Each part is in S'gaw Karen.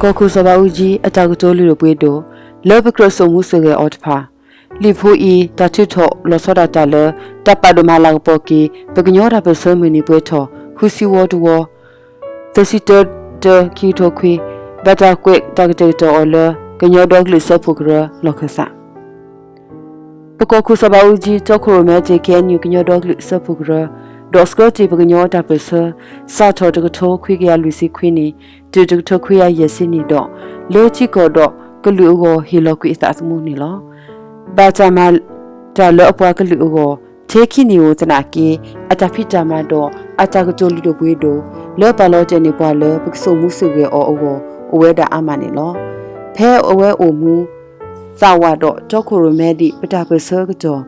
ကီၢ်ခိၣ်စီၤဘးအူကၠံအတၢ်ကတိၤလုၢ်ဒိၣ်ပှ့ၤဒိၣ် လၢပကြၢးစိာ်မူစိာ်ဂဲၤအီၤတဖၣ်, လံာ်ဖိအံၤ တၢ်ထုးထီၣ်လီၤဆီဒၣ်တၢ်လၢ တၢ်ပာ်ဒိၣ်မၤလၤကပီၤက့ၤ ပကညီတၢ်ပၢၢ်ဆၢမုၢ်နံၤပှဲၤထီၣ် ဃုဆံဝီတဝီ သၢဆံတၢတၢ ခံကထိခွံ, ဘၣ်တၢ်ကွဲးတၢ်ကတဲာ်ကတီၤအီၤလၢ ကညီဒီကလုာ်စၢဖှိၣ်ကရၢလီၢ်ခၢၣ်သး ပကီၢ်ခိၣ်စီၤဘးအူကၠံ တီခိၣ်ရိၣ်မဲတ့ၢ် ခ့ၣ်အဲၣ်ယူၣ် ကညီဒီကလုာ်စၢဖှိၣ်ကရၢ, ဒီးဆှၢတ့ၢ်ပကညီတၢ်ပၢၢ်ဆၢ စးထီၣ်တကထိခွံကယၤလွံၢ်ဆံခွံနံၣ် တုၤတကထိခွံကယၤယဲၢ်ဆံနံၣ်ဒီး လၢထံကီၢ်ဒီးကလုာ်အဂီၢ်ဟ့ၣ်လီၤကွံာ်အသးသမူန့ၣ်လီၤ. ဘၣ်တၢ်မၤတၢ်လၢအပှၤကလုာ်အဂီၢ် ထဲခံနံၣ်ဧိၤသနာ်က့ အတၢ်ဖံးတၢ်မၤဒီးအတၢ်ကတိၤလုၢ်ဒိၣ်ပှ့ၤဒိၣ် လၢပာ်လီၤတဲာ်န့ၢ်ပှၤလၢ ပကစိာ်မူစိာ်ဂဲၤအီၤအဂီၢ် အိၣ်ဝဲဒၣ်အါမးန့ၣ်လီၤ. ဖဲအဝဲအိၣ်မူ သးဝးဒီးတီခိၣ်ရိၣ်မဲဒံး ပတၢ်ပၢၢ်ဆၢအကတီၢ်,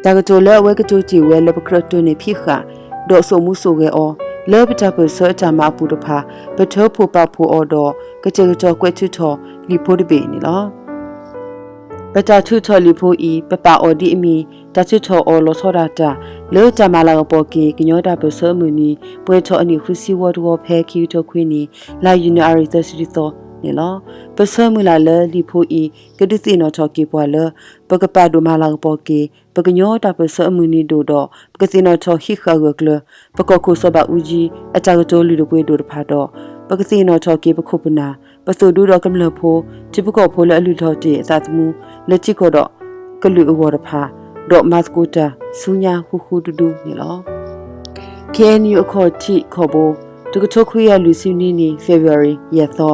တၢ်ကတိၤလၢအဝဲကတိၤတ့ၢ်ဝဲလၢ ပကြၢးတိၢ်န့ၢ်ဖံးဃာ် ဒီးစိာ်မူစိာ်ဂဲၤအီၤ လၢပတၢ်ပၢၢ်ဆၢအတၢ်မၤအပူၤတဖၣ် ပထၢဖှိၣ်ပာ်ဖှိၣ်အီၤဒီး ကတဲာ်ကတီၤကွဲးထုးထီၣ်လံာ်ဖိတဘ့ၣ်န့ၣ်လီၤ. ပတၢ်ထုးထီၣ်လံာ်ဖိအံၤ ပပာ်အီၤဒ်အမ့ၢ် တၢ်ထုးထီၣ်အီၤလီၤဆီဒၣ်တၢ် လၢတၢ်မၤလၤကပီၤက့ၤ ကညီတၢ်ပၢၢ်ဆၢအမုၢ်နံၤ ပှဲၤထီၣ်အနံၣ်ဃုဆံဝီတဝီ ဖဲခံကထိခွံနံၣ် လါယနူၤအါရံၤသၢဆံတသီန့ၣ်လီၤ. ပဆၢမုၢ်လၢ်လၢလံာ်ဖိအံၤ ကဒုးသ့ၣ်နီၣ်ထီၣ်က့ၤပှၤလၢ ပကပာ်ဒိၣ်မၤလၤကပီၤက့ၤ ပကညီတၢ်ပၢၢ်ဆၢအမုၢ်နံၤဒိၣ်ဒီး ပကသ့ၣ်နီၣ်ထီၣ်ဟံးဃာ်ဂၢၢ်ကျၢၤ ပကီၢ်ခိၣ်စီၤဘးအူကၠံ အတၢ်ကတိၤလုၢ်ဒိၣ်ပှ့ၤဒိၣ်တဖၣ်ဒီး ပကသ့ၣ်နီၣ်ထီၣ်က့ၤပခိၣ်ပနၢ် ပသိၣ်ဒူဒီးကမျၢၢ်ဖိ ထံဖိကီၢ်ဖိလၢအလုၢ်ထီၣ်တ့ၢ်အသးသမူ လၢထံကီၢ်ဒီးကလုာ်အဂီၢ်တဖၣ် ဒီးမၤသကိးတၢ်ဆူညါဃူဃူဒူဒူန့ၣ်လီၤ. ခ့ၣ်အဲၣ်ယူၣ် အခီၣ်ထံးခီၣ်ဘိ တကထိခွံကယၤလွံၢ်ဆံနွံနံၣ် February ယဲၢ်သီ,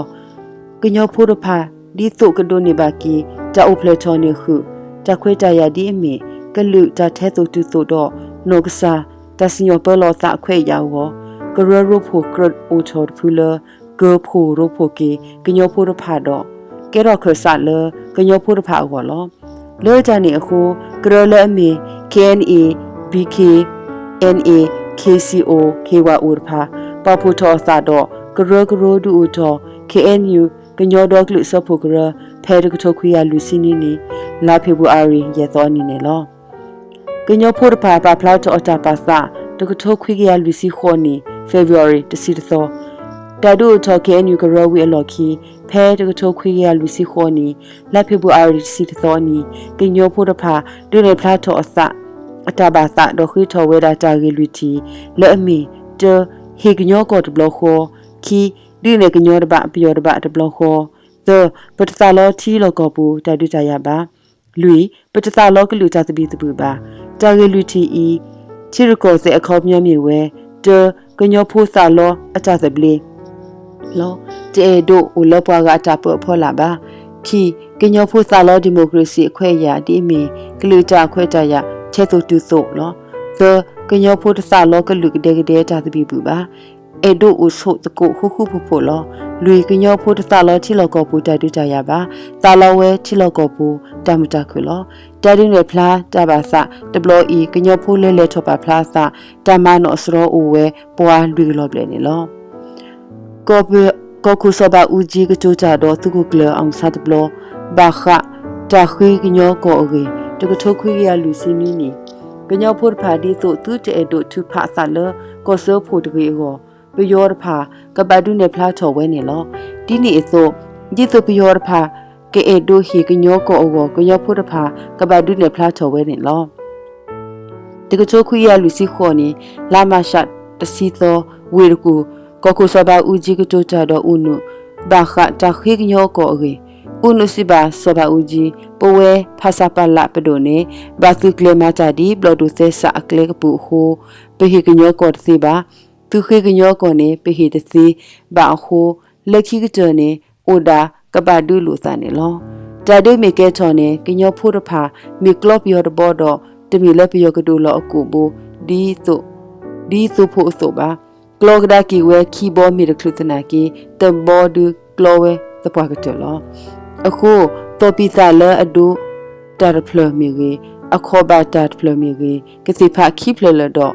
ကညီဖိတဖၣ် ဒ်သိးကဒိးန့ၢ်ဘၣ်က့ၤ တၢ်အိၣ်ဖျဲၣ်ထီၣ်န့ၢ်ဃုာ် တၢ်ခွဲးတၢ်ယာ်ဒ်အမ့ၢ် ကလုာ်တၢ်ထဲသိးတုၤသိးဒီး နီၢ်ကစၢ် တၢ်စံၣ်ညီၣ်ပၢလီၤသးအခွဲးအယာ်အဂီၢ် ကရၢရိဖှိၣ်ကြၢးအိၣ်ထီၣ်တဖုလၢ ကၢၤဖှိၣ်ရိဖှိၣ်က့ၤ ကညီဖိတဖၣ်ဒီး ကဲထီၣ်ခၢၣ်စးလၢ ကညီဖိတဖၣ်အဂီၢ်လီၤ. လၢတၢ်န့ၣ်အဃိ ကရၢလၢအမ့ၢ် ခ့ၣ်အဲၣ်ယူၣ် ဘီက့ၣ် ခ့ၣ်အဲၣ်ယူၣ် ခ့ၣ်စံၣ်အိၣ် ခ့ၣ်ဝးအိၣ်တဖၣ် ပာ်ဖှိၣ်ထီၣ်အသးဒီး ကရၢကရိဒုးအိၣ်ထီၣ် ခ့ၣ်အဲၣ်ယူၣ် ကညီဒီကလုာ်စၢဖှိၣ်ကရၢ ဖဲတကထိခွံကယၤလွံၢ်ဆံနွံနံၣ် လါဖ့ၤဘြူၤအါရံၤ ယဲၢ်သီအနံၤန့ၣ်လီၤ. ကညီဖိတဖၣ် ပာ်ဖျါထီၣ်အတၢ်ပာ်သး တကထိခွံကယၤလွံၢ်ဆံဃိးနံၣ် February တဆံတသီ, တၢ်ဒုးအိၣ်ထီၣ် ခ့ၣ်အဲၣ်ယူၣ် ကရၢဝံၤအလီၢ်ခံ ဖဲတကထိခွံကယၤလွံၢ်ဆံဃိးနံၣ် လါဖ့ၤဘြူၤအါရံၤ တဆံတသီအနံၤ ကညီဖိတဖၣ် ဒုးနဲၣ်ဖျါထီၣ်အသး အတၢ်ဘၣ်သး ဒီးဃ့ထီၣ်ဝဲဒၣ်တၢ်ဂ့ၢ်လွံၢ်ထံၣ် လၢအမ့ၢ် တၢ, ဟ့ၣ်ကညီကီၢ်တဘျီဃီ, ခံ, ဒုးနဲၣ်ကညီတဘး ပယီၤတဘးတဘျီဃီ, သၢ, ပတသးလီထံလီၢ်ကီၢ်ပူၤ တၢ်ဒုးတၢ်ယၤဘၣ်, လွံၢ်, ပတသးလီကလုာ်တၢ်သဘံၣ်သဘုၣ်ဘၣ်. တၢ်ဂ့ၢ်လွံၢ်ထံၣ်အံၤ ထံရူၢ်ကီၢ်သဲးအခီပညီမ့ၢ်ဝဲ, တၢ, ကညီဖိသးလီအတၢ်သဘျ့ လီၤ. တအဲၣ်ဒိးအိၣ်လၢပှၤဂၤအတၢ်ပၢအဖီလာ်ဘၣ်. ခံ, ကညီဖိသးလီဒံၣ်မိၣ်ခြ့ၣ်စံၣ်အခွဲးအယာ် ဒ်အမ့ၢ် ကလုာ်တၢ်အခွဲးတၢ်ယာ် ထဲသိးတုၤသိးလီၤ. သၢ, ကညီဖိတသးလီကလုာ်ကဒဲကဒဲတၢ်သဘံၣ်ဘုၣ်ဘၣ်. အဲၣ်ဒိးအိၣ်ဆိးသကိးဃူဃူဖိးဖိးလီၤ. လွံၢ်, ကညီဖိတသးလီထံလီၢ်ကီၢ်ပူၤတၢ်ဒုးတၢ်ယၤဘၣ်. သးလီဝဲထံလီၢ်ကီၢ်ပူၤတၢ်မုာ်တၢ်ခုၣ်လီၤ. တၢ်ဒုးနဲၣ်ဖျါတၢ်ဘၣ်သးတဘျီအံၤ ကညီဖိလၢလဲၤထီၣ်ပာ်ဖျါအသး တၢ်မၤနီၣ်စရီအိၣ်ဝဲပှၤလွံၢ်ကလီၤဘျဲၣ်န့ၣ်လီၤ. ကီၢ်ခိၣ်စီၤဘးအူကၠံကတိၤတၢ်ဒီးသုးခိၣ်ကျၢၢ်အီၣ်ဆၣ်တဘျီ ဘၣ်ဃးတၢ်ဃ့ကညီကီၢ်အဂ့ၢ် တကထိခွံကယၤလွံၢ်ဆံနွံနံၣ်, ကညီဖိတဖၣ်ဒ်သိးသုတအဲၣ်ဒိးထုးဖးအသးလၢ ကီၢ်စၢဖှိၣ်တဂ့ၤအဂီၢ် ပယီၤတဖၣ် ကဘၣ်ဒုးနဲၣ်ဖျါထီၣ်ဝဲန့ၣ်လီၤ. ဒ်န့ၣ်အသိး ဒ်သိးပယီၤတဖၣ် ကအဲၣ်ဒိးဟ့ၣ်ကညီကီၢ်အဂီၢ် ကညီဖိတဖၣ် ကဘၣ်ဒုးနဲၣ်ဖျါထီၣ်ဝဲန့ၣ်လီၤ. တကထိခွံကယၤလွံၢ်ဆံဃိးနံၣ် လါမးရှးတဆံသီ ဝ့ၢ်တကူၣ် ကီၢ်ခိၣ်စီၤဘးအူကၠံကတိၤတၢ်ဒီးအူနုၣ် ဘၣ်ဃးတၢ်ဃ့ကညီကီၢ်အဂ့ၢ်, အူနုၣ်စံးဘၣ်စီၤဘးအူကၠံ ပဝဲဖဆပလပဒိၣ်န့ၣ် ဘၣ်သုးကျဲၤမၤတၢ်ဒ်ဘျီၣ်ဒိၣ်သဲစးအကျဲကပူၤအဃိ ပဟ့ၣ်ကညီကီၢ်တသ့ဘၣ်. သုးဃ့ကညီကီၢ်န့ၣ် ပဟ့ၣ်တသ့ဘၣ်အဃိ လၢခံကတၢၢ်န့ၣ် အိၣ်ဒၣ်ကဘၣ်ဒုးလိာ်သးန့ၣ်လီၤ. တၢ်ဒုးမ့ၢ်ကဲထီၣ်န့ၣ် ကညီဖိတဖၣ် မ့ၢ်ကျီပယီၤတဘီဒီး တမ့ၢ်လၢပယီၤကဒိၣ်လီၤအကိာ်ဘိ ဒ်သိး ဒ်သိဖိအသိးဘၣ်. ကျီကဒါက့ၤဝဲခံဘီမ့ၢ်တချုးသနာ်က့ တဘီဒုးကျီဝဲသပှၢ်ကတၢၢ်လီၤ. အဃိ သီၣ်ပံၣ်သးလၢအဒိတၢ်တဖျၢၣ်မ့ၢ်ဂ့ၤ, အခီၣ်ဘၣ်တၢ်တဖျၢၣ်မ့ၢ်ဂ့ၤ, ကသ့ၣ်ဖးခံဖျၢၣ်လၢာ်ဒီး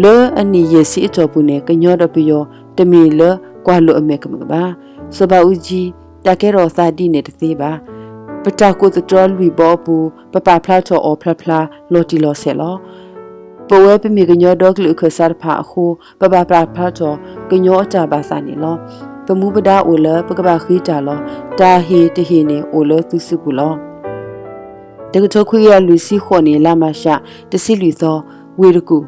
လၢအနံၣ်ယဲၢ်ဆံအတီၢ်ပူၤန့ၣ် ကညီဒီးပယီၤ တမ့ၢ်လၢကွၢ်လိာ်အမဲာ်ကမၣ်ဘၣ်. စီၤဘးအူကၠံ တၢ်ကဲထီၣ်သးဒ်န့ၣ်တသ့ဘၣ်. ပတၢ်ကိးသတြီလွံၢ်ဘီအပူၤ ပပာ်ဖျါထီၣ်အီၤဖျါဖျါလီၤတံၢ်လီၤဆဲးလီၤ. ပဝဲပမ့ၢ်ကညီဒီကလုာ်အခၢၣ်စးတဖၣ်အဃိ ပဘၣ်ပာ်ဖျါထီၣ်ကညီအတၢ်ဘၣ်သးန့ၣ်လီၤ. ပမူပဒါအိၣ်လၢပကဘၣ်ဃ့တၢ်လီၤ. တၢ်ဟ့ၣ်တဟ့ၣ်န့ၣ်အိၣ်လၢသုစုပူၤလီၤ. တကထိခွံကယၤလွံၢ်ဆံဃိးနံၣ် လါမၤရှး တဆံလွံၢ်သီ, ဝ့ၢ်တကူၣ်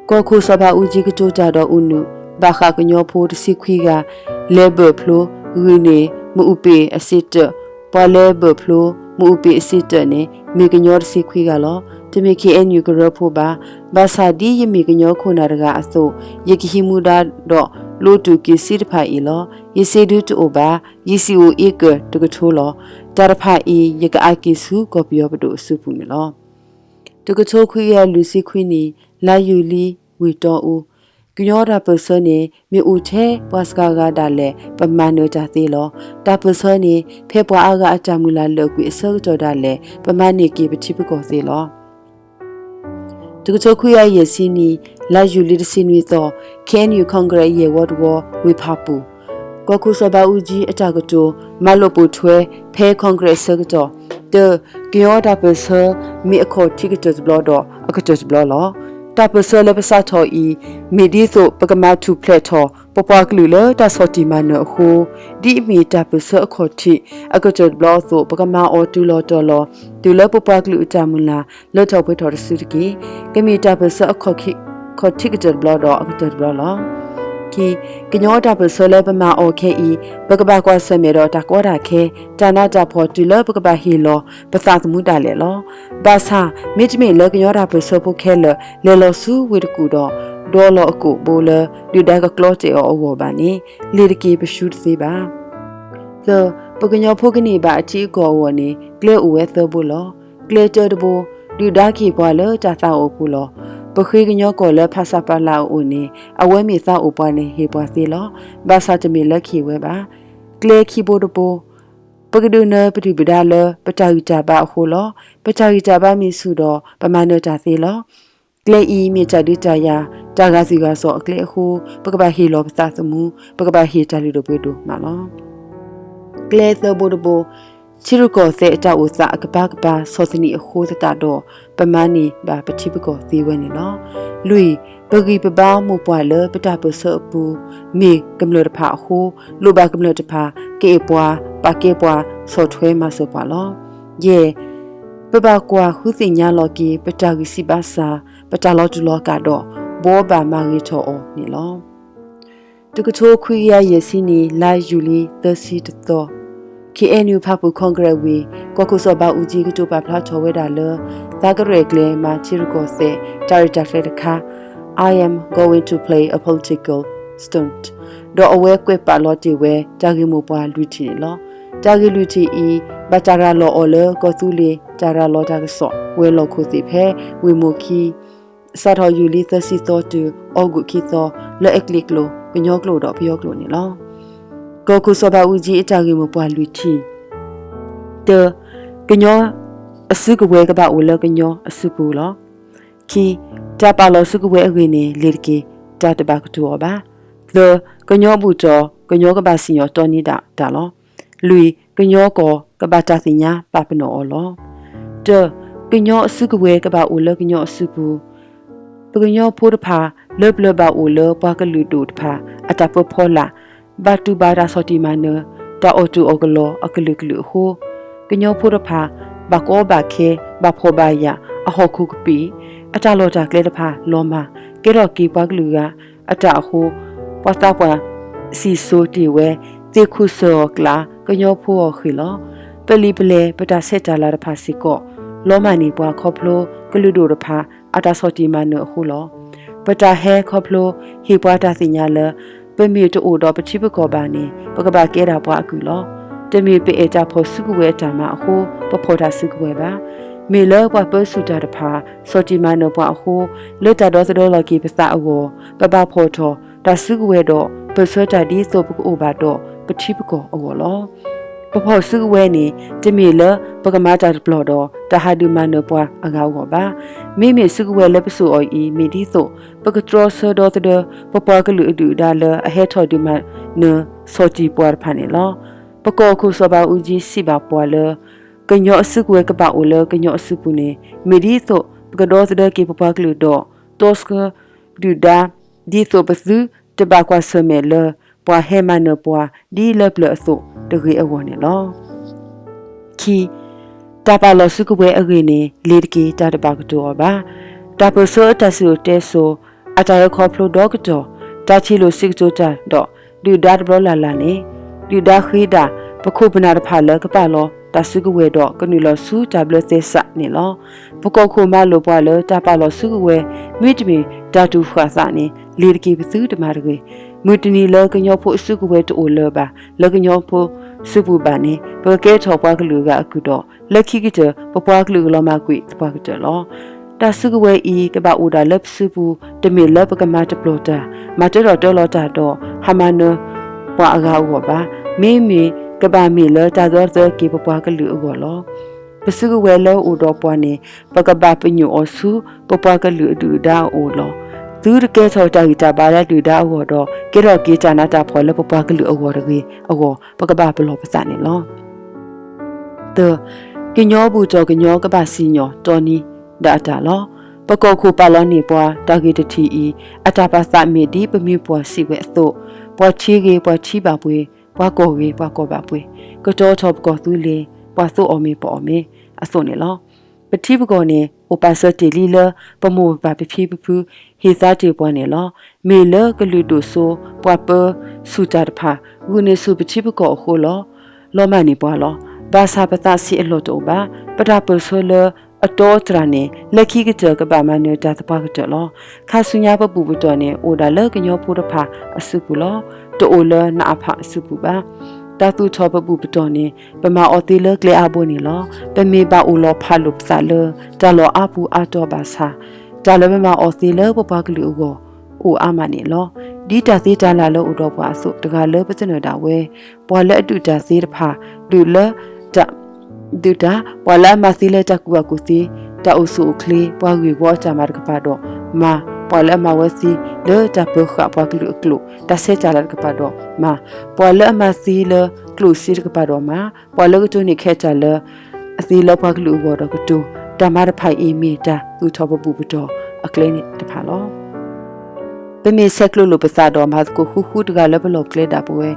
ကီၢ်ခိၣ်စီၤဘးအူကၠံကတိၤတၢ်ဒီးအူနုၣ် ဘၣ်ဃးကညီဖိတဆံခွံဂၤ လဲၤဘၢၣ်ဖျိ ဂုာ်န့ၢ်မ့ၣ်အူပ့ၢ်အစ့တၢး, ပှၤလဲၤဘၢၣ်ဖျိ မ့ၣ်အူပ့ၢ်အစ့တၢးန့ၣ် မ့ၢ်ကညီတဆံခွံဂၤလီၤ. တမ့ၢ် ခ့ၣ်အဲၣ်ယူၣ် ကရၢဖိဘၣ်. ဘၣ်ဆၣ်ဒ်ယမ့ၢ်ကညီခိၣ်နၢ်တဂၤအသိး ယကဟံးမူဒါဒီး လိးတူာ်က့ၤစ့တဖၣ်အံၤလီၤ. ယစ့ဒုတအိၣ်ဘၣ်. ယစံာ်အိၣ်အ့ကၢၢ်တကထိလီၤ. တၢ်တဖၣ်အံၤ ယကအါက့ၤဆူကီၢ်ပယီၤပဒိၣ်အစုပူၤန့ၣ်လီၤ. တကထိခွံကယၤလွံၢ်ဆံခွံနံၣ် လါယူၤလံ ဝ့ၢ်တီအူ, ကညီတၢ်ပၢၢ်ဆၢန့ၣ် မ့ၢ်အိၣ်ထဲပှၤစှၤဂၤဒၣ်လဲာ် ပမၤနၢၤတၢ်သ့လီၤ. တၢ်ပၢၢ်ဆၢန့ၣ် ဖဲပှၤအါဂၤအတၢ်မုၢ်လၢ်လၢာ်ကွံာ်အဆၢကတီၢ်ဒၣ်လဲာ် ပမၤန့ၢ်က့ၤပထံပကီၢ်သ့လီၤ. တကထိခွံကယၤယဲၢ်ဆံနံၣ် လါယူၤလံတဆံနွံသီ, ခ့ၣ်အဲၣ်ယူၣ် ခီကရဲး ယဲၢ်ဝီတဝီ ဝ့ၢ်ဖးပူၤ ကီၢ်ခိၣ်စီၤဘးအူကၠံအတၢ်ကတိၤ မၤလိာ်ပိာ်ထွဲ ဖဲခီကရဲးအဆၢကတီၢ်, တၢ, ကညီတၢ်ပၢၢ်ဆၢ မ့ၢ်အခီၣ်ထံးကတၢၢ်တဘျီဒီးအကတၢၢ်တဘျီလီၤ. တၢ်ပၢၢ်ဆၢလၢပစးထီၣ်အံၤ မ့ၢ်ဒ်သိးပကမၤထူၣ်ဖျဲးထီၣ် ပပှၤကလုာ်လၢတၢ်ဆီၣ်တံၢ်မၤနၢၤအဃိ, ဒ်အမ့ၢ်တၢ်ပၢၢ်ဆၢအခီၣ်ထံး အကတၢၢ်တဘျီအသိး ပကမၤအီၤတုၤလီၤတီၤလီၤ တုၤလၢပပှၤကလုာ်အတၢ်မုၢ်လၢ် လၢထီၣ်ပှဲၤထီၣ်တစုတက့ၢ်. ကမ့ၢ်တၢ်ပၢၢ်ဆၢအခီၣ်ထံးကတၢၢ်တဘျီဒီးအကတၢၢ်တဘျီလီၤ. ခံ, ကညီတၢ်ပၢၢ်ဆၢလၢပမၤအီၤခဲအံၤ ပကဘၣ်ကွၢ်ဆၢၣ်မဲာ်ဒီးတၢ်ကီတၢ်ခဲ တၢ်နးတၢ်ဖှီၣ် တုၤလၢပကဘၣ်ဟ့ၣ်လီၤပသးသမူဒၣ်လဲာ်လီၤ. ဘၣ်ဆၣ် မ့တမ့ၢ်လၢကညီတၢ်ပၢၢ်ဆၢဖိခဲလၢာ် လဲၤလီၤဆူဝ့ၢ်တကူၣ်ဒီး ဒီလီၤအကိာ်ဘိလၢ ဒုၣ်ဒါကကျီတဲာ်အီၤအဂီၢ်ဘၣ်န့ၣ် လ့ၤတက့ၤပရှူတသ့ဘၣ်. သၢ, ပကညီဖိကန့ၢ်ဘၣ်အထံအကီၢ်အဂီၢ်န့ၣ် ကျဲအိၣ်ဝဲသၢဘိလီၤ. ကျဲတၢတဘိ, ဒုၣ်ဒါကဟ့ၣ်ပှၤလၢတၢ်သးအိၣ်အပူၤလီၤ. ပဃ့ကညီကီၢ်လၢဖဆပလအအိၣ်န့ၣ် အဝဲမ့ၢ်သးအိၣ်ပှၤန့ၣ် ဟ့ၣ်ပှၤသ့လီၤ. ဘၣ်ဆၣ်တမ့ၢ်လၢကဟ့ၣ်ဝဲဘၣ်. ကျဲခံဘိတဘိ, ပကဒုးနၢၤပဒုၣ်ပဒါလၢ ပတၢ်ဂံၢ်တၢ်ဘါအဃိလီၤ. ပတၢ်ဂံၢ်တၢ်ဘါမ့ၢ်ဆူၣ်ဒီး ပမၤနၢၤတၢ်သ့လီၤ. ကျဲအံၤမ့ၢ်တၢ်ဒုးတၢ်ယၤ တၢ်ဂာ်သွံၣ်ဂာ်စီၤအကျဲအဃိ ပကဘၣ်ဟ့ၣ်လီၤပသးသမူ, ပကဘၣ်ဟ့ၣ်တၢ်လုၢ်ဒိၣ်ပှ့ၤဒိၣ်မးလီၤ. ကျဲသၢဘိတဘိ, ထံရူၢ်ကီၢ်သဲးအတၢ်အိၣ်သးအကပၤကပၤ ဆီၣ်သနံးအဃိသတးဒီး ပမၤန့ၢ်ဘၣ်ပထံပကီၢ်သ့ဝဲန့ၣ်လီၤ. လွံၢ်, ပဂံၢ်ပဘါမိၢ်ပှၢ်လၢပတၢ်ပၢၢ်ဆၢအပူၤ မ့ၢ်ကမျၢၢ်တဖၣ်အဃိ, လိၣ်ဘၣ်ကမျၢၢ်တဖၣ် ကအဲၣ်ပှၤ, ပာ်ကဲပှၤ, ဆီၣ်ထွဲမၤစၢၤပှၤလီၤ. ယဲၢ်, ပဘၣ်ကွၢ်ဃုသ့ၣ်ညါလီၤက့ၤ ပတၢ်ဂံၢ်စၢ်ဘါစၢ်, ပတၢ်လီၤတူာ်လီၤကာ်ဒီး ဘှီဘၣ်မၤဂ့ၤထီၣ်အီၤန့ၣ်လီၤ. တကထိခွံကယၤယဲၢ်ဆံနံၣ် လါယူၤလံ သၢဆံတသီ, ခ့ၣ်အဲၣ်ယူၣ် ဖၣ်ပူၣ် ခီကရဲးဝ့ၢ် ကီၢ်ခိၣ်စီၤဘးအူကၠံ ကတိၤပာ်ဖျါထီၣ်ဝဲဒၣ်လၢ သးကရဲၣ်ကျဲၤမၤထံရူၢ်ကီၢ်သဲး တၢ်ရဲၣ်တၢ်ကျဲၤတခါ I am going to play a political stunt ဒီးအဝဲကွဲးပာ်လီၤတ့ၢ်ဝဲ တၢ်ဂ့ၢ်မိၢ်ပှၢ်လွံၢ်ထံၣ်န့ၣ်လီၤ. တၢ်ဂ့ၢ်လွံၢ်ထံၣ်အံၤ ဘၣ်တၢ်ရၤလီၤအီၤလၢ ကီၢ်သူလ့ၤ တၢ်ရၤလီၤတၢ်ကစီၣ် ဝဲၤလီၢ်ခိၣ်သ့ၣ်ဖဲ ဝ့ၢ်မိၢ်ခံ စးထီၣ်ယူၤလံ သၢဆံသီ တုၤအီကူး ခံသီ လၢအကျိာ် ကညီကျိာ်ဒီးပယီၤကျိာ်န့ၣ်လီၤ. ကီၢ်ခိၣ်စီၤဘးအူကၠံအတၢ်ဂ့ၢ်မိၢ်ပှၢ်လွံၢ်ထံၣ်, တၢ, ကညီအစုကဝဲၤကဘၣ်အိၣ်လၢကညီအစုပူၤလီၤ. ခံ, တၢ်ပာ်လီၤစုကဝဲၤအဂ့ၢ်န့ၣ် လ့ၤတက့ၤ တၢ်တဘၣ်ကတိၤအီၤဘၣ်. သၢ, ကညီဘူၣ်တီၢ် ကညီကဘၣ်စံၣ်ညီၣ်တီန့ၢ်ဒၣ်တၢ်လီၤ. လွံၢ်, ကညီကီၢ်ကဘၣ်တၢ်သ့ၣ်ညါပာ်ပနီၣ်အီၤလီၤ. တၢ, ကညီအစုကဝဲၤကဘၣ်အိၣ်လၢကညီအစုပူၤ, ပကညီဖိတဖၣ် လၢပျၢၤဘၣ်အိၣ်လၢပှၤကလုာ်ဒိၣ်တဖၣ် အတၢ်ပၢဖီလာ်, ဘၣ်တူၢ်ဘၣ်တၢ်ဆီၣ်တံၢ်မၤနၢၤ တၢ်အီၣ်တူၢ်အီၣ်ကလီအကလုာ်ကလုာ်အဃိ, ကညီဖိတဖၣ် ဘၣ်ကီဘၣ်ခဲ ဘၣ်ဖှီၣ်ဘၣ်ယာ် အဟီၣ်ခိၣ်ကပံာ်, အတၢ်လီၢ်တၢ်ကျဲတဖၣ်လီၤမၢ်, ကဲထီၣ်က့ၤပှၤကလုာ်ဂၤအတၢ်အဃိ, ပှၤသးပှၢ်စံၣ်စိၤတ့ၢ်ဝဲ သ့ၣ်ခူၣ်စၢၤအီၤကျါ ကညီဖိအီၤဃ့ၢ်လီၤ. ပလံာ်ပလဲၢ် ပတၢ်ဆဲးတၢ်လၤတဖၣ်စ့ၢ်ကီး လီၤမၢ်န့ၢ်ပှၤခီဖျိ ကလုာ်ဒိၣ်တဖၣ် အတၢ်ဆီၣ်တံၢ်မၤနၢၤအဃိလီၤ. ပတၢ်ဟဲခီဖျိ ဟ့ၣ်ပှၤတၢ်သ့ၣ်ညါလၢ ပမ့ၢ်တအိၣ်ဒီးပထံပကီၢ်ဘၣ်န့ၣ် ပကဘၣ်ကဲဒၣ်ပှၤအကုၢ်လီၤ. တမ့ၢ်ပအဲၣ်တၢ်ဖီၣ်စုကဝဲၤအတၢ်မၤအဃိ ပဖီၣ်တၢ်စုကဝဲၤဘၣ်. မ့ၢ်လၢပှၤပၢဆူၣ်တၢ်တဖၣ် ဆီၣ်တံၢ်မၤနၢၤပှၤအဃိ လၢတၢ်ဒီသဒၢလီၤက့ၤပသးအဂီၢ် ပဘၣ်ဖီၣ်ထီၣ်တၢ်စုကဝဲၤဒီး ပၢၢ်ဆၢတၢ်ဒ်သိးပကအိၣ်ဘၣ်ဒီးပထံပကီၢ်အဂီၢ်လီၤ. ပဖီၣ်စုကဝဲၤန့ၣ် တမ့ၢ်လၢပကမၤတၢ်တပျီၤဒီး တၢ်ဟးဒုးမၤနၢၤပှၤအဂၤအဂီၢ်ဘၣ်. မ့မ့ၢ်စုကဝဲၤလၢပစိာ်အီၤအံၤ မ့ၢ်ဒ်သိး ပကတြီဆၢဒီသဒၢ ပပှၤကလုာ်အဒုၣ်အဒါလၢအဟဲထီၣ်ဒုးမၤနၢၤဆီၣ်တံၢ်ပှၤတဖၣ်န့ၣ်လီၤ. ပကီၢ်ခိၣ်စီၤဘးအူကၠံစံးဘၣ်ပှၤလၢ ကညီအစုကဝဲၤကဘၣ်အိၣ်လၢကညီအစုပူၤန့ၣ် မ့ၢ်ဒ်သိးပကဒီသဒၢက့ၤပပှၤကလုာ်ဒီး တီဆှၢဒုၣ်ဒါ ဒ်သိးပသုတဘၣ်ကွၢ်ဆၢၣ်မဲာ်လၢ ပှၤဟဲမၤနၢၤပှၤဒ်လၢပျၢၤအသိးတဂ့ၤအဂီၢ်န့ၣ်လီၤ. ခံ, တၢ်ပာ်လီၤစုကဝဲၤအဂ့ၢ်န့ၣ် လ့ၤတက့ၤ တၢ်တဘၣ်ကတိၤအီၤဘၣ်. တၢ်ပၢၢ်ဆၢအတၢ်စံၣ်စိၤတဲစိၤ, အတၢ်ဟဲခီဖျိဒီကတီၢ်, တၢ်ထံၣ်လိာ်စံးကတိၤတၢ်ဒီး ဒုၣ်ဒါတဘျီလၢ်လၢ်န့ၣ် ဒုၣ်ဒါဃ့ဒၣ် ပခိၣ်ပနၢ်တဖၣ်လၢကပာ်လီၤတၢ်စုကဝဲၤဒီး ကနုာ်လီၤဆူတၢ်ဘျၢသဲစးန့ၣ်လီၤ. ပကီၢ်ခိၣ်မၤလိာ်ပှၤလၢတၢ်ပာ်လီၤစုကဝဲၤ မ့တမ့ၢ်တၢ်တူၢ်ဃာ်သးန့ၣ် လ့ၤတက့ၤ ပသုတမၤတဂ့ၤ. မုၢ်တနံၤလၢကညီဖိအစုကဝဲၤတအိၣ်လၢၤဘၣ် လၢကညီဖိစုပူၤဘၣ်န့ၣ် ပကကဲထီၣ်ပှၤကလုာ်အဂၤအကုၢ်ဒီး လၢခံကတၢၢ် ပပှၤကလုာ်ကလီၤမၢ်ကွံာ်သပှၢ်ကတၢၢ်လီၤ. တၢ်စုကဝဲၤအံၤ ကဘၣ်အိၣ်ဒၣ်လၢပစုပူၤ တမ့ၢ်လၢပကမၤတပျီၤတၢ်, မၤတၢထီၣ်တၢလီၤတၢ်ဒီး ဟးမၤနၢၤပှၤအဂၤအဂီၢ်ဘၣ်. မ့မ့ၢ်ကဘၣ်မ့ၢ်လၢတၢ်ဒီသဒၢက့ၤပပှၤကလုာ်အဂီၢ်လီၤ. ပစုကဝဲၤလၢအအိၣ်ဒီးပှၤန့ၣ် ပကဘၣ်ပညိၣ်အီၤဆူ ပပှၤကလုာ်အဒုၣ်အဒါအအိၣ်လီၤ. သုတကဲထီၣ်တၢ်ဂံၢ်တၢ်ဘါလၢဒုၣ်ဒါအဂီၢ်ဒီး ကဲထီၣ်က့ၤတၢ်နးတၢ်ဖှီၣ်လၢပပှၤကလုာ်အဂီၢ်တဂ့ၤအဂီၢ် ပကဘၣ်ပလီၢ်ပသးန့ၣ်လီၤ. သၢ, ကညီဘူၣ်တီၢ်ကညီကဘၣ်စံၣ်ညီၣ်တီနံၤဒၣ်အတၢ်လီၤ. ပကီၢ်ခိၣ်ပာ်လီၤန့ၢ်ပှၤတၢ်ဂ့ၢ်တထံၣ်အံၤ အတၢ်ပာ်သးမ့ၢ်ဒ်ပမိၢ်ပှၢ်စံးဝဲအသိး, ပှၤထံဂ့ၤပှၤထံဘၣ်ပှ့ၤ, ပှၤကီၢ်ဂ့ၤပှၤကီၢ်ဘၣ်ပှ့ၤ, ကတီၤထီၣ်ပကီၢ်သူလ့ၤ, ပှၤသိအီၣ်မ့ၤပအီၣ်မ့ၤအသိးန့ၣ်လီၤ. ပထံပကီၢ်န့ၣ် အိၣ်ပာ်စၢၤတ့ၢ်လံလၢ ပမိၢ်ပပၢ်ပဖံပဖု ဟ့ၣ်သါတ့ၢ်ပှၤန့ၣ်လီၤ. မ့ၢ်လၢကလုာ်ဒိၣ်စိ ပှၤပၢဆူၣ်တၢ်တဖၣ် ဂုာ်န့ၢ်ဆူၣ်ပထံပကီၢ်အဃိလီၤ. လီၤမၢ်န့ၢ်ပှၤလီၤ. ဘၣ်ဆၣ်ပသးဆံးအလီၢ်တအိၣ်ဘၣ်. ပတၢ်ပၢၢ်ဆၢလၢအတီအတြၢ်န့ၣ် လၢခံကတၢၢ်ကဘၣ်မၤနၢၤတၢ်သပှၢ်ကတၢၢ်လီၤ. ခါဆူညါပဘူၣ်ပတီၢ်န့ၣ် အိၣ်ဒၣ်လၢကညီဖိတဖၣ်အစုပူၤလီၤ. တအိၣ်လၢနးအဖးအစုပူၤဘၣ်. တၢ်သူၣ်ထီၣ်ပဘူၣ်ပတီၢ်န့ၣ် ပမၤအီၤသ့လၢကျဲအါဘိန့ၣ်လီၤ. ပမ့ၢ်ဘၣ်အိၣ်လီၤဖးလိာ်ပသးလၢ တၢ်လီၢ်အါပူၤအါတီၤဘၣ်ဆၣ် တၢ်လၢပမၤအီၤသ့လၢပပှၤကလုာ်အဂီၢ် အိၣ်အါမးန့ၣ်လီၤ. ဒ်တၢ်သ့တၢ်လၢ်လၢအိၣ်ဒီးပှၤအသိး တဂၤလၢပသနၢၣ်ဒၣ်ဝဲ ပှၤလၢအဒုးတၢ်သ့တဖၣ် ဒုးလၢ ဒုးတၢ် ပှၤလၢအမၤသ့လၢတၢ်ကူၣ်ဘၣ်ကူၣ်သ့, တၢ်အိၣ်ဆူၣ်အိၣ်ချ့, ပှၤဂ့ၢ်ဝီအတၢ်မၤတကပၤဒီးမၤ, ပှၤလၢအမၤဝဲသ့လၢတၢ်ပၢဃာ်ပှၤကလုာ်အကျိာ် တၢ်ဆဲးတၢ်လၤတကပၤဒီးမၤ, ပှၤလၢအမၤသ့လၢကျိၣ်စ့တကပၤဒီးမၤ, ပှၤလၢကတိၤန့ၢ်ခဲးတၢ်လၢ အသ့လၢပှၤကလုာ်အဂီၢ်ဒီးကတိၤ, တၢ်မၤတဖၣ်အံၤမ့ၢ်တၢ်သူၣ်ထီၣ်ပဘူၣ်ပတီၢ်အကျဲန့ၣ်တဖၣ်လီၤ. ပမ့ၢ်ဆဲးကျိးလိာ်ပသးဒီးမၤသကိးဃူဃူတဂၤလၢပလီၢ်ကျဲဒၣ်ပဝဲ,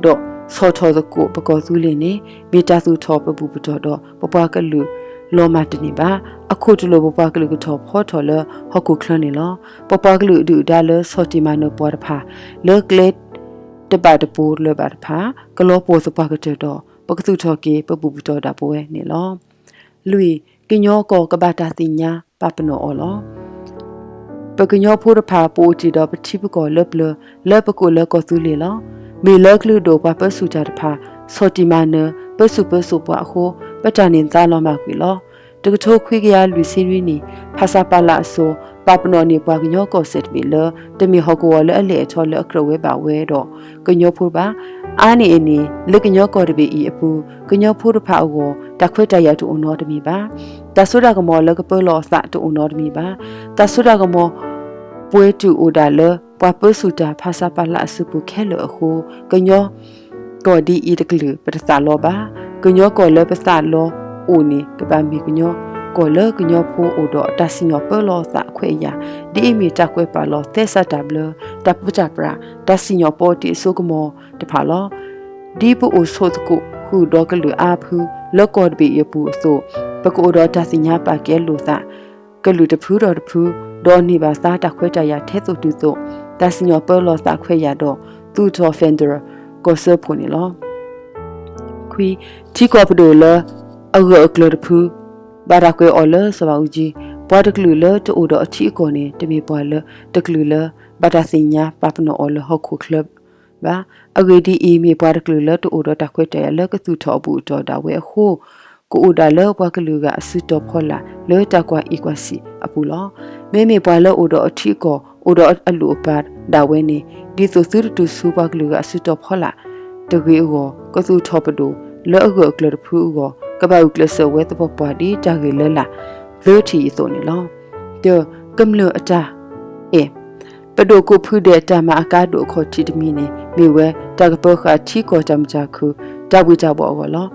ဒီးဆီၣ်ထီၣ်သကိးပကီၢ်သူလ့ၤန့ၣ် မ့ၢ်တၢ်သူၣ်ထီၣ်ပဘူၣ်ပတီၢ်ဒီး ပပှၤကလုာ်လီၤမၢ်တန့ၢ်ဘၣ်. အခိၣ်တလိာ်ပပှၤကလုာ်ကထီၣ်ဖီထီၣ်လၢဟီၣ်ခိၣ်ချၢန့ၣ်လီၤ. ပပှၤကလုာ်အဒုၣ်အဒါလၢဆီၣ်တံၢ်မၤနၢၤပှၤတဖၣ် လၢကျဲတဘၣ်တပိၤလၢၤဘၣ်တဖၣ် ကလီၤပှီၢ်သပှၢ်ကတၢၢ်ဒီး ပကသူၣ်ထီၣ်က့ၤပဘူၣ်ပတီၢ်ဒၣ်ပဝဲန့ၣ်လီၤ. လွံၢ်, ကညီကီၢ်ကဘၣ်တၢ်သ့ၣ်ညါပာ်ပနီၣ်အီၤလီၤ. ပကညီဖိတဖၣ် ပအိၣ်တ့ၢ်ဒီးပထံပကီၢ်လၢပျၢၤ လၢပကိးလၢကီၢ်သူလ့ၤလီၤ. မ့ၢ်လၢကလုာ်ဒိၣ်ပှၤပၢဆူၣ်တၢ်တဖၣ် ဆီၣ်တံၢ်မၤနၢၤ ပၢဆူၣ်ပၢစိးပှၤအဃိ ပတၢ်န့ၢ်သါလီၤမၢ်ကွံာ်လီၤ. တကထိခွံကယၤလွံၢ်ဆံနွံနံၣ် ဖၣ်ဆၣ်ပၤလးအစိၤ ပာ်ပနီၣ်န့ၢ်ပှၤကညီကီၢ်စဲၣ်တဘ့ၣ်လၢ တမ့ၢ်ဟီၣ်ကဝီၤလၢအလဲၢ်အထီလၢအကြၢးဝဲဘၣ်ဝဲဒီးကညီဖိဘၣ်. အါန့ၢ်အန့ၣ် လၢကညီကီၢ်တဘ့ၣ်အံၤအပူၤ ကညီဖိတဖၣ်အဂီၢ် တၢ်ခွဲးတၢ်ယာ်တအိၣ်နီတမံၤဘၣ်. တၢ်စိတၢ်ကမီၤလၢကပၢလီၤအသးတအိၣ်နီတမံၤဘၣ်. တၢ်စိတၢ်ကမီၤ ပှဲၤတုာ်အိၣ်ဒၣ်လၢ ပှၤပၢဆူၣ်တၢ်ဖၣ်ဆၣ်ပၤလးအစုပူၤခဲလၢာ်အဃိ ကညီကီၢ်ဒ်အံၤတကလုာ် ပတသးလီဘၣ်. ကညီကီၢ်လၢပသးလီအိၣ်န့ၣ် ကဘၣ်မ့ၢ်ကညီကီၢ်လၢကညီဖိအိၣ်ဒီးတၢ်စံၣ်ညီၣ်ပၢလီၤအသးအခွဲးအယာ်, ဒ်အမ့ၢ်တၢ်ကွဲးပာ်လီၤသဲစးတၢ်ဘျၢ, တၢ်ပၢတၢ်ပြး, တၢ်စံၣ်ညီၣ်ပီတ့ၢ်အစိကမီၤတဖၣ်လီၤ. ဒ်ပအိၣ်ဆိးသကိးဃုာ်ဒီးကလုာ်အါဖု လၢကီၢ်တဘ့ၣ်အံၤအပူၤအသိး, ပကအိၣ်ဒီးတၢ်သ့ၣ်ညါပာ်ကဲလိာ်သး ကလုာ်တဖုဒီးတဖု, ဒီးန့ၢ်ဘၣ်သါတၢ်ခွဲးတၢ်ယာ်ထဲသိးတုၤသိး, တၢ်စံၣ်ညီၣ်ပၢလီၤသးခွဲးယာ်ဒီး သူၣ်ထီၣ် federal ကီၢ်စၢဖှိၣ်န့ၣ်လီၤ. ခွံ, ထံကီၢ်ပဒိၣ်လၢအဂၢၢ်အကျၢၤတဖု ဘၣ်တၢ်ကွဲးအီၤလၢစီၤဘးအူကၠံ, ပှၤတကလုာ်လၢတအိၣ်ဒီးအထံအကီၢ်န့ၣ် တမ့ၢ်ပှၤလၢတကလုာ်လၢ ဘၣ်တၢ်သ့ၣ်ညါပာ်ပနီၣ်အီၤလၢဟီၣ်ခိၣ်ချၢ ဘၣ်. အဂ့ၢ်ဒ်အံၤ, မ့ၢ်ပှၤတကလုာ်လၢတအိၣ်ဒီးတၢ်ခွဲးတၢ်ယာ်လၢကသူၣ်ထီၣ်အဘူၣ်အတီၢ်ဒၣ်ဝဲအဃိ, ကအိၣ်ဒၣ်လၢပှၤကလုာ်ဂၤအစုတီၤဖီလာ်လၢတၢ်ကွၢ်အံၤကွၢ်စံးအပူၤလီၤ. မ့မ့ၢ်ပှၤလၢအိၣ်ဒီးအထံအကီၢ် အိၣ်ဒီးအလိၣ်အပၢ်ဒၣ်ဝဲန့ၣ်, ဒ်သိးသုတတုၤဆူပှၤကလုာ်ဂၤအစုတီၤဖီလာ်တဂ့ၤအဂီၢ်, ကသူၣ်ထီၣ်ပဒိၣ်လၢအဂၢၢ်အကျၢၤတဖုအဂီၢ် ကဘၣ်ဂုာ်ကျဲးစၢးဝဲသပှၢ်ပှၢ်ဒ်တၢ်ဂ့ၢ်လၢလာ်သၢထံၣ်အံၤအသိးန့ၣ်လီၤ. တၢ, ကမျၢၢ်အတၢ်အဲၣ် ပဒိၣ်ကိးဖုဒဲးတၢ်မၤအကါဒိၣ်အခီၣ်ထံးတမံၤန့ၣ် မ့ၢ်ဝဲတၢ်ကပၢဃာ်ထံကီၢ်တၢ်မုာ်တၢ်ခုၣ် တၢ်ဘှ့ၣ်တၢ်ဘှီၣ်အဂီၢ်လီၤ.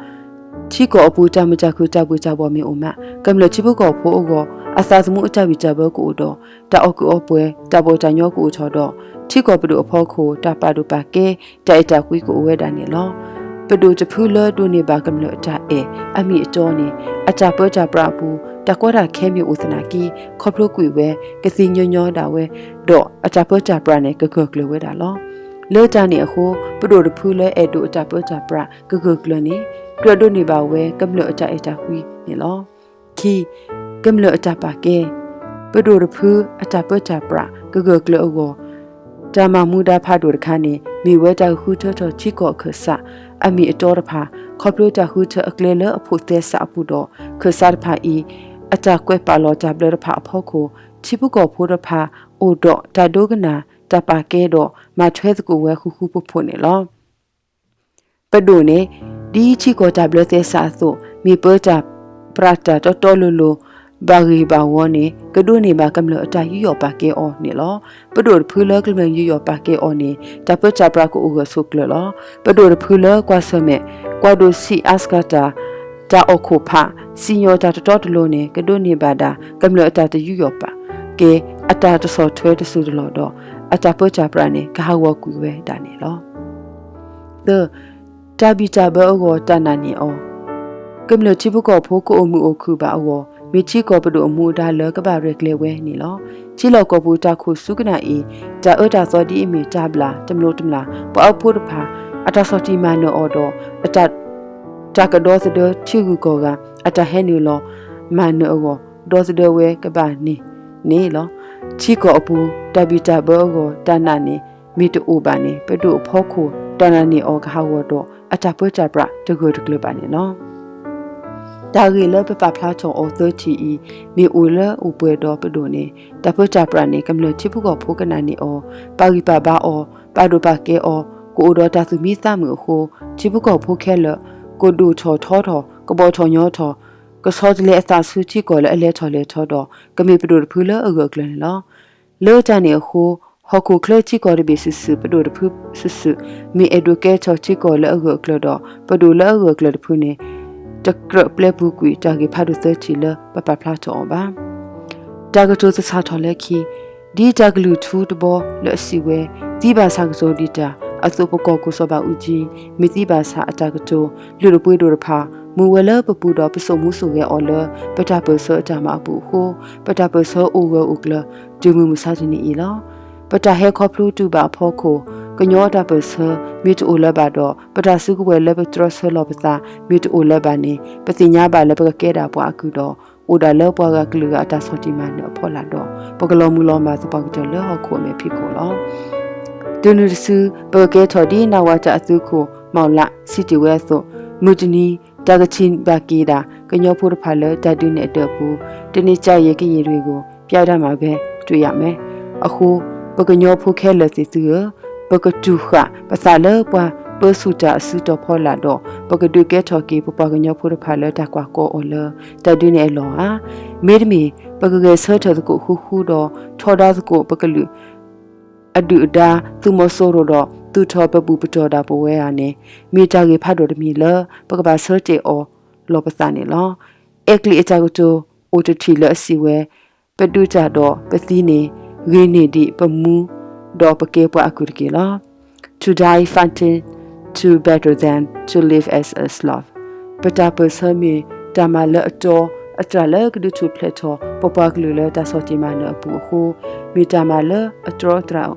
ထံကီၢ်အပူၤတၢ်မုာ်တၢ်ခုၣ်တၢ်ဘှ့ၣ်တၢ်ဘှီၣ်မ့ၢ်အိၣ်မး ကမျၢၢ်ထံဖိကီၢ်ဖိအဂီၢ် အသးသမူအတၢ်ဘံၣ်တၢ်ဘၢကအိၣ်ဒီး တၢ်အီၣ်ကုးအီပှဲၤ တၢ်ဘီၣ်တၢ်ညီကအိၣ်ထီၣ်ဒီး ထံကီၢ်ပဒိၣ်အဖီခိၣ် တၢ်ပာ်ဒိၣ်ပာ်ကဲ တၢ်အဲၣ်တၢ်ကွံကအိၣ်ဝဲဒၣ်န့ၣ်လီၤ. ပဒိၣ်တဖုလၢဒိးန့ၢ်ဘၣ်ကမျၢၢ်အတၢ်အဲၣ်အမ့ၢ်အတီန့ၣ် အတၢ်ပၢတၢ်ပြးအပူၤ တၢ်ကီတၢ်ခဲမ့ၢ်အိၣ်သနာ်က့ ခီဖျိကွံာ်ဝဲ ကသ့ညီညီဒၣ်ဝဲ ဒီးအတၢ်ပၢတၢ်ပြးန့ၣ် ကဂၢၢ်ကျၢၤဝဲဒၣ်လီၤ. လၢတၢ်န့ၣ်အဃိ ပဒိၣ်တဖုလၢအဲၣ်ဒိးအတၢ်ပၢတၢ်ပြးကဂၢၢ်ကျၢၤန့ၣ် ကြၢးဒိးန့ၢ်ဘၣ်ဝဲကမျၢၢ်အတၢ်အဲၣ်တၢ်ကွံန့ၣ်လီၤ. ခံ, ကမျၢၢ်အတၢ်ပာ်ကဲ ပဒိၣ်တဖုအတၢ်ပၢတၢ်ပြးကဂၢၢ်ကျၢၤအဂီၢ် တၢ်မၤမူဒါဖးဒိၣ်တခါန့ၣ် မ့ၢ်ဝဲတၢ်ကဃုထၢထီၣ်ထံကီၢ်အခၢၣ်စး အမ့ၢ်အတီတဖၣ် ခီဖျိတၢ်ဃုထၢအကျဲလၢအဖိးသဲစးအပူၤဒီး ခၢၣ်စးတဖၣ်အံၤ အတၢ်ကွဲးပာ်လီၤတၢ်ဘျၢတဖၣ်အဖီခိၣ် ထံဖိကီၢ်ဖိတဖၣ် အိၣ်ဒီးတၢ်ဒိကနၣ် တၢ်ပာ်ကဲဒီး မၤထွဲသကိးဝဲဃူဃူဖိးဖိးန့ၣ်လီၤ. ပဒိၣ်န့ၣ် ဒ်ထံကီၢ်တၢ်ဘျၢသဲစးအသိး မ့ၢ်ပၢတၢ်ပြးတၢ်တီတီလိၤလိၤ ဘၣ်ဂ့ၢ်ဘၣ်ဝီန့ၣ် ကဒိးန့ၢ်ဘၣ်ကမျၢၢ်အတၢ်ယူးယီၣ်ပာ်ကဲအီၤန့ၣ်လီၤ. ပဒိၣ်တဖုလၢကမျၢၢ်ယူးယီၣ်ပာ်ကဲအီၤန့ၣ် တၢ်ပၢတၢ်ပြးကအိၣ်ဂၢၢ်ဆိးကျၢၤလီၤ. ပဒိၣ်တဖုလၢကွၢ်ဆၢၣ်မဲာ် ကွၢ်ဒိၣ်ဆံးအါစှၤတၢ် တၢ်အီၣ်ခိၣ်ဖး စံၣ်ညီၣ်တၢ်တတီတလိၤန့ၣ် ကဒိးန့ၢ်ဘၣ်ဒၣ် ကမျၢၢ်အတၢ်တယူးယီၣ်ပာ်ကဲ အတၢ်တဆီၣ်ထွဲတစိၢ်တလီၢ်ဒီး အတၢ်ပၢတၢ်ပြးန့ၣ် ကဟးဂီၤကွံာ်ဝဲဒၣ်န့ၣ်လီၤ. သၢ, တၢ်ဘံၣ်တၢ်ဘၢအဂီၢ် တၢ်နာ်န့ၢ်အီၤ ကမျၢၢ်ထံဖိကီၢ်ဖိကအိၣ်မုာ်အိၣ်ခုၣ်ဘၣ်အဂီၢ် မ့ၢ်ထံကီၢ်ပဒိၣ်အမူဒါလၢကဘၣ်ရဲၣ်ကျဲၤဝဲန့ၣ်လီၤ. ထံလီၢ်ကီၢ်ပူၤတၢ်ခိၣ်ဆူကနၣ်အံၤ တၢ်အၢတၢ်သီဒ်အမ့ၢ်တၢ်ဘျၣ်တမျိးတမျာ် ပှၤအၢဖိတဖၣ် အတၢ်ဆီၣ်တံၢ်မၤနၢၤအီၤဒီး အတၢ် တၢ်ကဒီသဒၢထံဂုၤကီၢ်ဂၤ အတၢ်ဟဲနုာ်လီၤမၤနၢၤအဂီၢ် ဒီသဒၢဝဲကဘၣ်န့ၣ်န့ၣ်လီၤ. ထံကီၢ်အပူၤ တၢ်ဘံၣ်တၢ်ဘၢအဂီၢ် တၢ်နာ်န့ၣ် မ့ၢ်တအိၣ်ဘၣ်န့ၣ် ပဒိၣ်အဖီခိၣ် တၢ်နာ်န့ၢ်အီၤကဟးဂီၤဒီး အတၢ်ပၢတၢ်ပြးတဂၢၢ်တကျၢၤဘၣ်န့ၣ်လီၤ. တၢ်ဂ့ၢ်လၢပပာ်ဖျါထီၣ်အီၤသၢထံၣ်အံၤ မ့ၢ်အိၣ်လၢအိၣ်ပှဲၤဒီးပဒိၣ်န့ၣ် တၢ်ပၢတၢ်ပြးန့ၣ် ကမျၢၢ်ထံဖိကီၢ်ဖိကနာ်န့ၢ်အီၤ, ပာ်ဂံၢ်ပာ်ဘါအီၤ, ပာ်ဒိၣ်ပာ်ကဲအီၤ, ကအိၣ်ဒီးတၢ်သူၣ်မံသးမုာ်အဃိ ထံဖိကီၢ်ဖိခဲလၢာ် ကဒိၣ်ထီၣ်ထီထီၣ်, ကဘီၣ်ထီၣ်ညီထီၣ်, ကဆီတလဲအသးဆူထံကီၢ်လၢအလဲၤထီၣ်လဲၤထီဒီး ကမ့ၢ်ပဒိၣ်တဖုလၢအဂၢၢ်အကျၢၤန့ၣ်လီၤ. လၢတၢ်န့ၣ်အဃိ ဟီၣ်ခိၣ်ချၢထံကီၢ်တဘ့ၣ်စုာ်စုာ် ပဒိၣ်တဖုစုာ်စုာ် မ့ၢ်အဲၣ်ဒိးကဲထီၣ်ထံကီၢ်လၢအဂၢၢ်အကျၢၤဒီး ပဒိၣ်လၢအဂၢၢ်အကျၢၤတဖုန့ၣ် တကြၢးပျဲပူၤကွံာ်တၢ်ဂ့ၢ်ဖးဒိၣ်သၢထံၣ်လၢပပာ်ဖျါထီၣ်အီၤဘၣ်. တၢ်ကတိၤသဆၣ်ထီၣ်လၢခံ ဒ်တၢ်ကလုၢ်ထူတဘီလၢအစံးဝဲ သံဘၣ်ဆၣ်ကတိၤဒံးတၢ် အသိးပကီၢ်ခိၣ်စီၤဘးအူကၠံ မ့ၢ်သံဘၣ်ဆၣ်အတၢ်ကတိၤ လုၢ်ဒိၣ်ပှ့ၤဒိၣ်တဖၣ် မူဝဲလၢပပူၤဒီးပစိာ်မူစိာ်ဂဲၤအီၤလၢ ပတၢ်ပၢၢ်ဆၢအတၢ်မၤအပူၤအဃိ ပတၢ်ပၢၢ်ဆၢအိၣ်ဂၢၢ်အိၣ်ကျၢၤ တုၤမုၢ်မဆါတနံၤအံၤလီၤ. ပတၢ်ဟဲခီဖျိတုၤဘၣ်အဖီခိၣ် ကညီတၢ်ပၢၢ်ဆၢ မ့ၢ်တအိၣ်လၢၤဘၣ်ဒီး ပတၢ်စုကဝဲၤလၢပတြီဆၢလီၤပသး မ့ၢ်တအိၣ်လၢၤဘၣ်န့ၣ် ပသ့ၣ်ညါဘၣ်လၢပကကဲဒၣ်ပှၤအကုၢ်ဒီး အိၣ်ဒၣ်လၢပှၤဂၤကလုာ်ဂၤအတၢ်ဆီၣ်တံၢ်မၤနၢၤအဖီလာ်ဒီး ပကလီၤမုၢ်လီၤမၢ်သပှၢ်ကတၢၢ်လၢဟီၣ်ခိၣ်အမဲာ်ဖံးခိၣ်လီၤ. တုၤနုၤတစု ပကကဲထီၣ်ဒ်နၣ်ဝၤတၢ်အသုးခိၣ် မီၣ်လး စံးတ့ၢ်ဝဲအသိး, မုၢ်တနံၤ တၢ်ကထံၣ်ဘၣ်က့ၤဒၣ် ကညီဖိတဖၣ်လၢတၢ်ဒုးနဲၣ်အဒၢးအပူၤ, တနံၤကယဲၢ်ကယဲၢ်တဂ့ၤကိၣ် ပျဲဒၣ်မးဝဲ တုၤယၤမဲာ်. အဃိ ပကညီဖိခဲလၢာ်သ့ၣ်သုဧၢ, ပကတူၢ်ဃာ်ပသးလၢပှၤပၢဆူၣ်တၢ်အစုတီၤဖီလာ်ဒီး ပကဒုးကဲထီၣ်က့ၤ ပပှၤကညီဖိတဖၣ်လၢတၢ်ကွၢ်ကီအီၤလၢ တၢ်ဒုးနဲၣ်အလီၢ်ဧါ. မ့တမ့ၢ် ပကဂဲၤဆၢထၢၣ်သကိးဃူဃူဒီး ထီဒါသကိးပကလုာ် အဒုၣ်အဒါ သုးမီၤစိရိၤဒီး သူၣ်ထီၣ်ပဘူၣ်ပတီၢ်ဒၣ်ပဝဲဧါန့ၣ် မ့ၢ်တၢ်ဂ့ၢ်ဖးဒိၣ်တမံၤလၢ ပကဘၣ်ဆၢတဲာ်အီၤလီၤပသးန့ၣ်လီၤ. အဲကလံးအတၢ်ကတိၤအိၣ်တထံၣ်လၢအစံးဝဲ, ပဒုးတၢ်ဒီးပသံန့ၣ် ဂ့ၤန့ၢ်ဒံးပမူဒီးပကဲပှၤအကုၢ်တက့ၢ်လီၤ. To die fighting is better than to live as a slave. ပတၢ်ပၢၢ်ဆၢမ့ၢ်တၢ်မၤလၢအတီအတြၢ်လၢကဒုးထူၣ်ဖျဲးထီၣ် ပပှၤကလုာ်လၢတၢ်ဆီၣ်တံၢ်မၤနၢၤအပူၤအဃိ မ့ၢ်တၢ်မၤလၢအတီအတြၢ်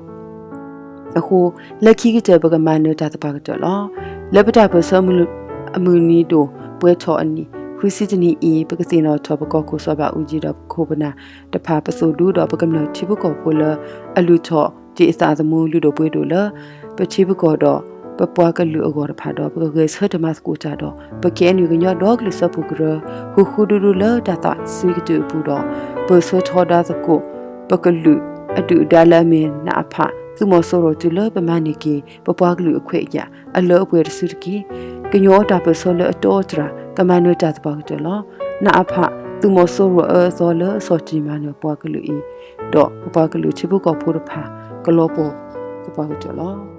အဃိ လၢခံကတၢၢ်ပကမၤနၢၤတၢ်သပှၢ်ကတၢၢ်လီၤ. လၢပတၢ်ပၢၢ်ဆၢအမုၢ်နံၤဒိၣ်ပှဲၤထီၣ်အနံၣ်ဃုဆံတနံၤအံၤ ပကသ့ၣ်နီၣ်ထီၣ်ပကီၢ်ခိၣ်စီၤဘးအူကၠံဒီးပခိၣ်ပနၢ်တဖၣ် ပသိၣ်ဒူဒီးပကမျၢၢ်ထံဖိကီၢ်ဖိလၢ အလုၢ်ထီၣ်တ့ၢ်အသးသမူလုၢ်ဒိၣ်ပှ့ၤဒိၣ်လၢ ပထံပကီၢ်ဒီး ပပှၤကလုာ်အဂီၢ်တဖၣ်ဒီး ပကဂဲၤဆၢထၢၣ်မၤသကိးတၢ်ဒီး ပကဲနုာ်ကညီဒီကလုာ်စၢဖှိၣ်ကရၢ ဃူဃူဒူဒူလၢတၢ်သးစွံကတုာ်အပူၤဒီး ပၢၢ်ဆၢထီဒါသကိး ပကလုာ်အဒုၣ်အဒါလၢအမ့ၢ်နအဖ သုးမီၤစိရိၤတုၤလၢပမၤန့ၢ်က့ၤ ပပှၤကလုာ်အခွဲးအယာ် အလၢအပှဲၤတစုတက့ၢ်. ကညီတၢ်ပၢၢ်ဆၢလၢအတီအတြၢ် ကမၤနၢၤတၢ်သပှၢ်ကတၢၢ်လီၤ. နအဖ သုးမီၤစိရိၤအအၢအသီလၢအဆီၣ်တံၢ်မၤနၢၤပှၤကလုာ်အံၤ ဒီးပပှၤကလုာ်ထံဖိကီၢ်ဖိတဖၣ် ကလီၤပှီၢ်သပှၢ်ကတၢၢ်လီၤ.